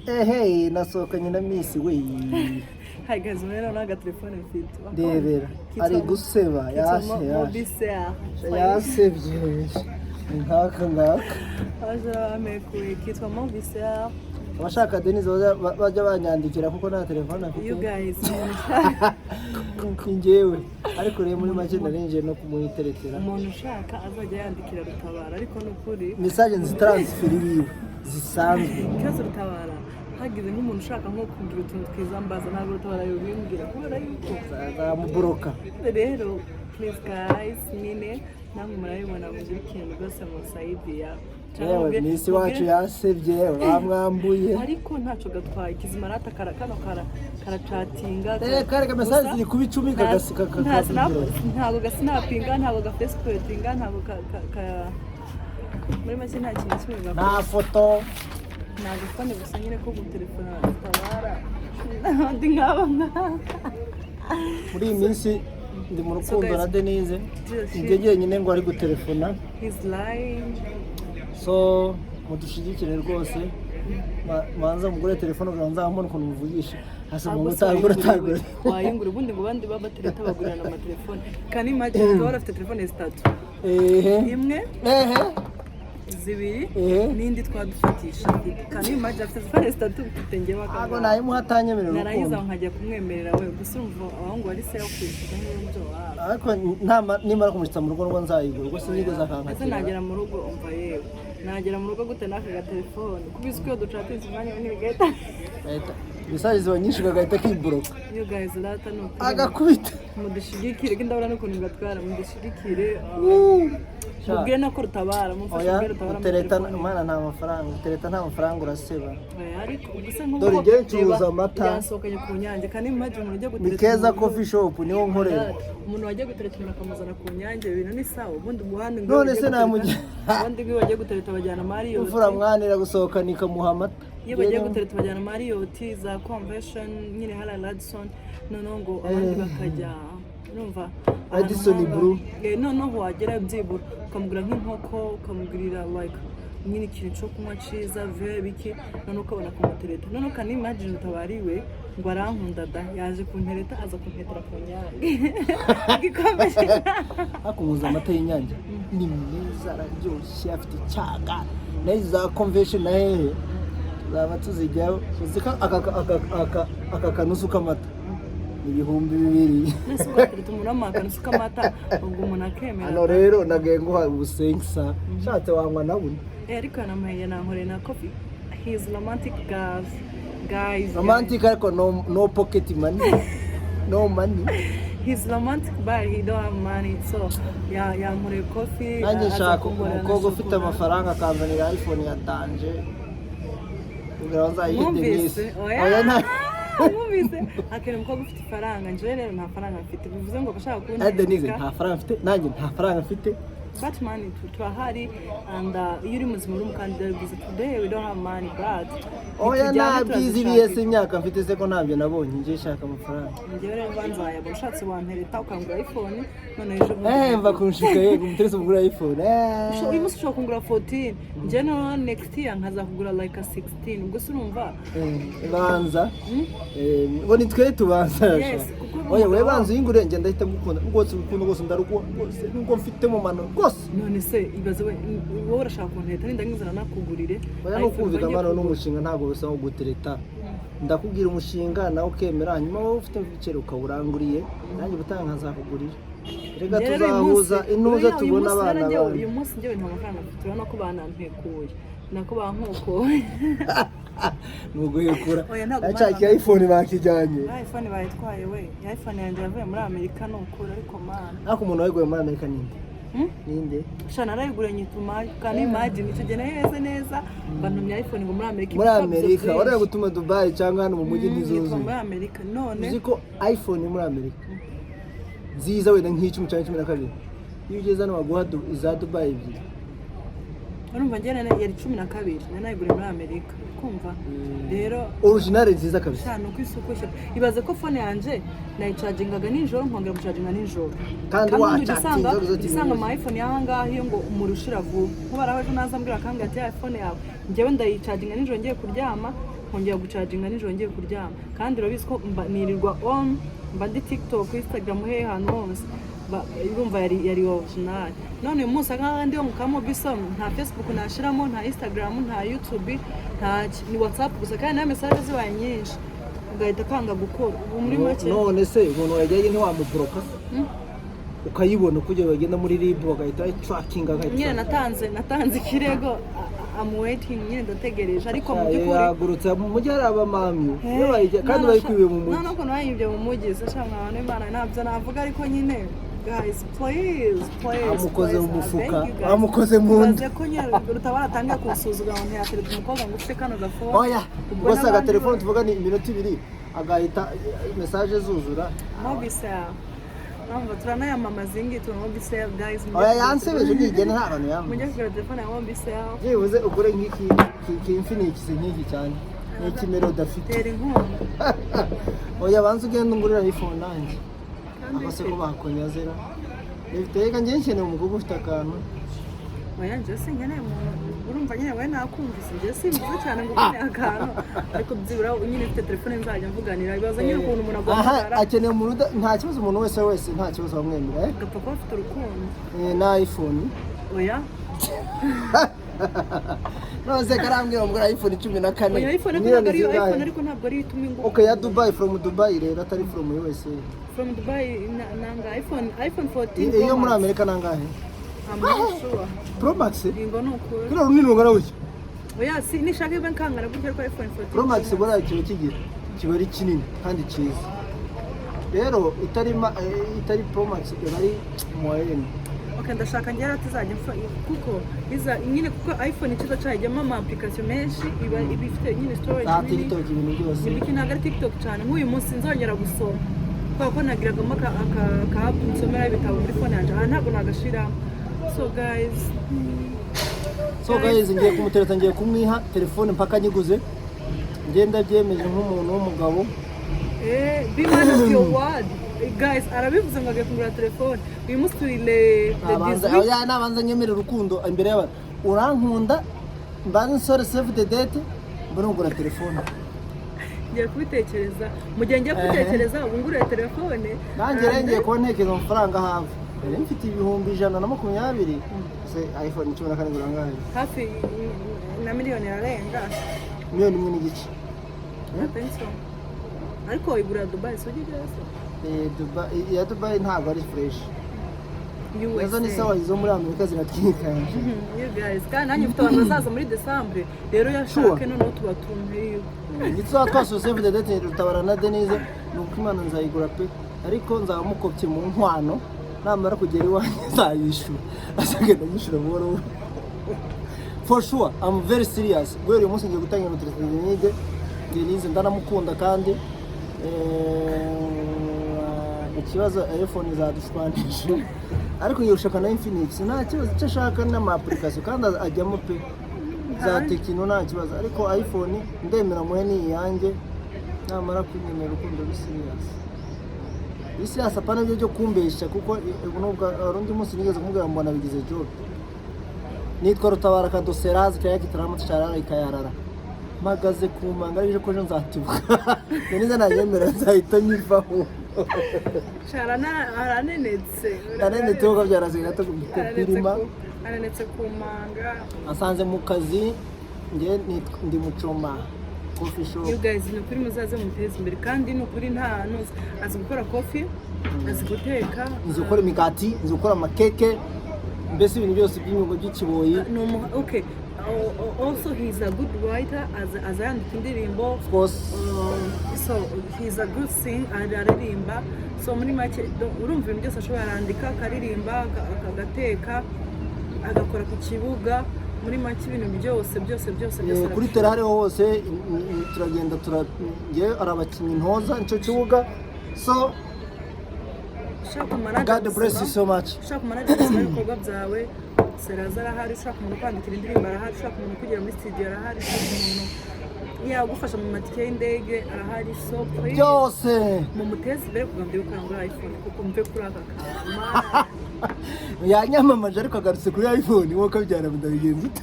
Ehe, nasohokanye na Miss we. Hi guys, rero n'agatelefone mfite. Ndebera, ari guseba, yashe yashe. Mobisea. Yasebye ni nk'aka ngaka. Abajura bamekuye, kitwa Mobisea. Abashaka Denise bajya banyandikira kuko nta telefone afite. You guys, umuntu ushaka Ni njyewe, ariko rero muri make narinjiye no kumuhiterekera. Umuntu ushaka azajya yandikira Rutabara, ariko ni ukuri. Message nzitaransifera iwiwe zisanzwe. Ikibazo Rutabara, hagize nk'umuntu ushaka nko kugira utuntu twiza mbaza, ntabwo Rutabara yobimbwira kubera yuko Zamuburoka. Rero please guys, nyine namwe murabibona, mugire ikintu rwose musayidiya. Yewe, Miss wacu yasebye, bamwambuye. Ariko ntacyo gatwaye, kizima rata kara kano kara karacatinga. Eh, kare ka message ziri kuba 10 kagasika. Nta snap, ntabwo gasinapinga, ntabwo gafesipotinga, ntabwo muri make nta kintu kimwe gakora. Nta foto. Ni agafone gusa nyine ko gutelefona Rutabara n'abandi nk'aba ngaba. Muri iyi minsi ndi mu rukundo guys, na Denise, njye jyenyine ngo ari gutelefona. He's lying. So mudushigikire rwose. Manza mugure telefone kugira ngo nzamubone ukuntu muvugisha hasi mu Ahubwo se utagura wayingura utagura. We, wayingura ubundi ngo abandi babatereta bagurirana amatelefone. Can you imagine Rutabara afite telefone zitatu? Ehe. Imwe, ehe, zibiri, ehe, n'indi twadufatisha. Can you imagine afite telefone zitatu, mfite njyewe Ntabwo akangaka. nayimuha atanyemerera Narangiza urukundo. nkajya kumwemerera we gusa, urumva abahungu bari selfish n'ibyo wabo. Ariko nimara kumushyitsa mu rugo rwo nzayigura, ubwo sinigeze Ese akankatira. Nagera mu rugo, umva yewe, nagera mu rugo gute n'aka gatelefone kubizi ko iyo ducatinze umwanya munini gahita Message ziba nyinshi, kagahita kiburoka. You guys, rata ni ukuri. Agakubita. Mudushigikire ko ndabona n'ukuntu gatwara, mudushigikire. Sha. Mubwire no ko Rutabara mumfashe, Oya. mubwire Rutabara muri Utereta telefone. mana nta mafaranga, utereta nta mafaranga, uraseba. Oya, ariko ubwo se nk'ubu Dore njye ncuruza amata. Yasohokanye ku Nyange. Kandi imagine umuntu ujya Ni gutereta Keza umuntu. Coffee Shop niho nkorera. Umuntu wajya gutereta umuntu akamuzana ku Nyange, ibintu ni sawa. Ubundi umuhanda ngo None iyo se bagiye ubundi ngo iyo bagiye gutereta bajyana Marriott. Imfura mwanira gusohokana ikamuha amata. Iyo bagiye gutereta bajyana Marriott za Convention nyine, hariya Radisson, noneho ngo abandi bakajya, urumva, ahantu Radisson Blu. Noneho wagera byibura ukamugura nk'inkoko, ukamugurira like nyine ikintu cyo kunywa cyiza ve biki, noneho ukabona kumutereta. Noneho can imagine utabariwe ngo arankunda da, yaje kuntereta, aza kuntetera ku Nyange igikombe. Hakunguza amata y'Inyange ni meza, araryoshye, afite icyaga. Nayo za Convention na hehe tuzaba tuzijyaho. Uzi ko aka kanusu k'amata ni 2000? Nese ubwo watereta umuntu w'amakano usuka amata, ubwo umuntu akemera? Hano rero nagaye nguha ubusenkisa, ushatse wanywa na buno. Ariko yanamuhaye, yanankoreye na coffee. He's romantic, guys, guys. Romantic ariko no, no pocket money, no money. He's romantic but he don't have money, so ya yankoreye coffee. Nanjye Aza nshaka kungorera na umukobwa ufite shokora. amafaranga akanzanira iPhone ya danger kugira ngo nzayihe Mwumvise? Denise. Oya. Oya, Mwumvise, akeneye umukobwa ufite ifaranga. Njyewe rero nta faranga mfite, bivuze ngo abashaka kubona Eh, Denise nta faranga mfite, nanjye nta faranga mfite. But money turahari and iyo uri muzima uri umukandida bivuze today we don't have money but Oya. nitujyane. Nta byiza. Turazishakira. Ibiye se imyaka mfite se ko ntabyo nabonye? Njye nshaka amafaranga. Njyewe rero mba nzayabona. Ushatse wampereta ukangura iPhone, none ejo bundi Mva kunshika yego, umuterese mugura iPhone. Uyu munsi ushobora kungura 14, njyewe noneho next year nkaza kugura like a 16, ubwo se urumva? Banza. Hmm? Ngo ni twe tubanza. Yes, kuko Oya, we umugabo- banza uyingure, njye ndahita ngukunda rwose, urukundo rwose ndaruguha rwose nubwo mfite mu mano rwose. None se ibaze we, wowe urashaka kunteta, ninda nkizana nakugurire Oya, ni iPhone ukumvikana bagiye mano kugura. N'umushinga ntabwo bisa nko gutereta. Ndakubwira umushinga nawe ukemera, hanyuma wowe ufite ibiceri ukawuranguriye, nanjye ubutaha nkazakugurira. Reka Njye rero uyu tuzahuza munsi- intuza oya, uyu tubona munsi rero abana uyu bandi. munsi njyewe nta mafaranga mfite, urabona ko banampekuye, nako bankokoye. Ni uguhekura. Oya, ntabwo Cya iPhone bakijyanye. iPhone bayitwaye we. iPhone yanjye yavuye muri Amerika, ni ukuri, ariko mana. Ariko umuntu wayiguye muri Amerika ninde? Hmm? Ninde? Sha, narayigura nyituma. Can you imagine, icyo gihe nari meze neza, bantumye iPhone ngo muri Amerika Muri ibikapu Amerika byinshi. wareba gutuma Dubai cyangwa hano mu mujyi Yitwa ntizuzuye. Muri Amerika none. Uzi ko iPhone yo muri Amerika nziza wenda nk'icumi cyangwa 12, iyo ugeze hano baguha iza Dubai ebyiri. Urumva njye yari 12, nari nayiguriye muri Amerika, kumva rero. Original nziza kabisa. Cyane uko isuku. Ibaze ko phone yanjye nayicagingaga nijoro, nkongera gucaginga nijoro. Kandi ubundi wacaginga, uzi ati ujya usanga ni ama iPhone y'aha ngaha iyo ngo umuriro ushira vuba. Nkuba ejo naza ambwira, akambwira ati: "iPhone yawe njyewe ndayicaginga nijoro ngiye kuryama, nkongera gucaginga nijoro ngiye kuryama." Kandi urabizi ko mba nirirwa on, mba ndi TikTok, Instagram, hehe, ahantu hose. Urumva yari original. None uyu munsi nk'aha ndi mu Kamobisol, nta Facebook nashiramo, nta Instagram, nta YouTube, nta ni WhatsApp gusa, kandi na message zibaye nyinshi ugahita kanga gukora. Ubu muri make None se umuntu wajyaye ntiwamuboroka se? Ukayibona uko bagenda muri RIB bagahita tracking agahita Nyine natanze ikirego. I'm waiting nyine, ndategereje, ariko mu by'ukuri Yagurutse mu mujyi, hari abamamyi iyo kandi bayikwiye mu mujyi. None ukuntu bayibye mu mujyi se sha mwana w'Imana, ntabyo navuga, ariko nyine guys, please, please. Amukoze mu Please, mufuka, I beg you guys. amukoze mu nda. Ibaze ko nyine Rutabara atangiye kunsuzugura ngo ntiyatereta umukobwa ngo ufite kano gafone. Oya. Ubwo Ubwo se n'abandi agatelefone tuvuga ni iminota 2 agahita message zuzura. Mobicel. Urumva turanayamamaza iyi ngiyi, tubona Mobicel, guys. Mujye Oya, yansebeje nigena, nta bantu mujye yamamaza. kugura telefone ya Mobicel. Byibuze ugure nk'iki ki Infinix, nk'iki cyane ni ikimero udafite. Tera inkunga. Oya, banza ugenda ungurira iPhone nanjye. Kandi Aho se ko bakonyazera reka reka, njye nkeneye umukobwa ufite akantu. Oya, njye sinkeneye umuntu. Urumva nyine we nakumvise, njye simvuze cyane ngo ukeneye akantu, ariko byibura nyine ufite telefone nzajya mvuganira. Ibibazo nyine ukuntu umuntu Aha aguhamagara. Akeneye umuntu nta kibazo, umuntu wese nta kibazo bamwemera, eh? Agapfa kuba afite urukundo. Na iPhone. Oya. None se karambwira ngo iPhone 14. Oya, iPhone ariko Miliyoni ntabwo ariyo zingahe? iPhone, ariko ntabwo ariyo ituma ingufu. Okay, ya Dubai, from Dubai rero, atari from USA. From Dubai nanga iPhone 14. Iyo muri Amerika nangahe? I'm not sure. Pro Max? Ingo ni ukuri. Kino runini rungana gutya. Oya, si nishaka ibe nkangana gutya, ariko iPhone 14. Pro Max buriya kiba kigira kiba ari kinini kandi cyiza. Rero itari itari Pro Max iba ari moyenne. Okay, ndashaka ngera tuzajya mfa kuko iza nyine, kuko iPhone icyiza cyayo ijyamo ama application menshi, iba ifite nyine storage Za nini. TikTok, ibintu byose. Nibiki, ntabwo ari TikTok cyane. Nk'uyu munsi nzongera gusoma kubera ko nagiragamo aka app nsomera ibitabo muri phone yanjye, aha ntabwo nagashiramo. So guys, So guys, ngiye kumutereta, ngiye kumwiha telefone mpaka nyiguze. Ngenda byemeje nk'umuntu w'umugabo. Be man of your word. Guys, arabivuze ngo agiye kugura telefone. Uyu munsi turi le Nabanza 18. Oya, nabanza nyemerera urukundo imbere y'abantu. Urankunda, mbanze nsore save the date, mbone kugura telefone. Ngiye kubitekereza. Mu gihe ngiye kubitekereza, ubu nguriye telefone. Nanjye rero ngiye kuba ntekereza amafaranga hafi. Nari mfite 120,000. Se iPhone 14 ngura angahe? Hafi na miliyoni irarenga. 1.5 miliyoni. I think so. Ariko igura Dubai, si ujya ugerayo se? Dubai, iya Dubai ntabwo ari fresh. USA. Nazo ni sawa, izo muri Amerika ziratwikanje. You guys, kandi nanjye mfite abantu bazaza muri December rero, yashake noneho tubatumye. Nituzaba twasuye save the date Rutabara na Denise, ni uko Imana nzayigura pe, ariko nzaba mukopye mu nkwano. Namara kugera iwanjye nzayishyura, azagenda yishyura buhoro buhoro. For sure, I'm very serious. Guhera uyu munsi ngiye gutangira gutereta Denise. Denise ndanamukunda, kandi ikibazo iPhone zadushwanije, ariko ngiye gushaka na Infinix, nta kibazo. Icyo ashaka ni ama application kandi ajyamo pe, za Tecno nta kibazo, ariko iPhone ndemera muhe ni iyanjye namara kwinyemerera urukundo bi serious, bi serious, apana ibyo byo kumbeshya, kuko nubwo hari undi munsi nigeze kumubwira mbona bigize joke. Nitwa Rutabara Kadoserazi kaya kitaramu cyarara ikayarara, mpagaze ku manga ariko ko ejo nzatibuka. Neza nayemera nzahita nyivaho. Aranenetse. Nanenetse kuko byaraziga gato. Aranenetse. Pirima. Aranenetse ku manga. Asanze mu kazi, njye ndi mucoma coffee shop. You guys, ni ukuri muzaze muteze imbere, kandi ni ukuri nta nuzi azi gukora coffee, azi guteka. Nzi gukora imigati, nzi gukora amakeke, mbese ibintu byose by'inyungu by'ikiboyi. Ni umu okay. Also he's a good writer, aza yandika indirimbo. Of course. So he's a good singer, araririmba. So muri make urumva ibintu byose ashobora, arandika, akaririmba, agateka, agakora ku kibuga, muri make ibintu byose byose byose byose. Kuri tera hariho hose turagenda njye hari abakinnyi ntoza nicyo kibuga, so Ushaka manager God bless you so much. Ushaka manager gusoma ibikorwa byawe. Seraza arahari, ushaka umuntu kwandikira indirimbo arahari, ushaka umuntu kugera muri studio arahari, ushaka umuntu yagufasha mu matike y'indege arahari. So please, Byose. mumuteze imbere kugira ngo ndebe ko yangura iPhone, kuko mve kuri aka kantu. Yanyamamaje ariko agarutse kuri iPhone. Wowe ukabyara, ndabigenza ute?